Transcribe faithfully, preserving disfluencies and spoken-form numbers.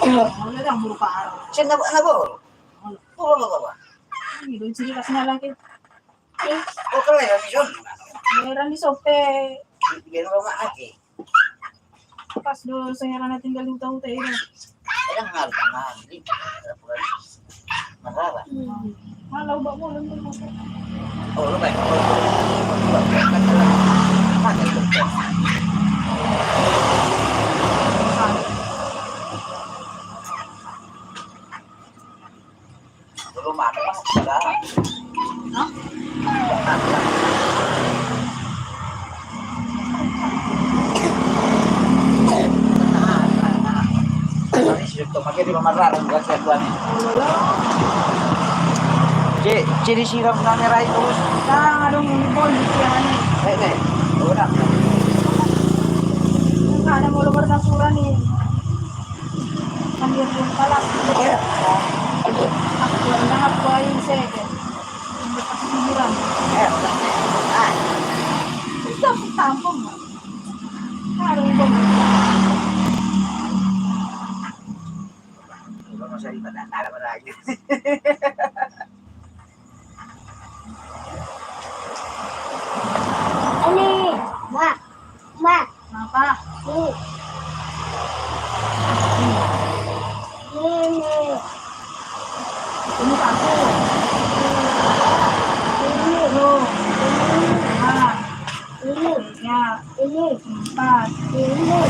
Olo, dang, buru parah. Sian na, na boru. Olo. Boru apa, apa? Ini dong ciri khasnya lagi. Eh, oh, kelahiran di son. Kelahiran di Sope. Di, di rumah lagi. Pas do songon i na tinggal di huta-huta i do. Eda ngal, ngal, di, marara. Halo, Mbak Mulan, Mbak Mulan. Oh, lu baik. Belum makan, sudah. Hah? Ini sudah tuh, pakai di rumah Rara, bukan saya tuan ini. Cek, cek disiram nang rai terus. Nah, aduh, ngumpul di siang ini. Eh, eh, udah. Ada mau lebar napuran nih. Panggil dia palas. Aku nang aku aing seke. Untuk pas hiburan. Kita tampung. Harus dong. Kalau masa di mana ada lagi. Ini, Mak. Mak. Apa? Ini. Ini. Ini satu. Ini. Dua. Ini. Dua. Ini. Tiga. Ini. Empat. Ini.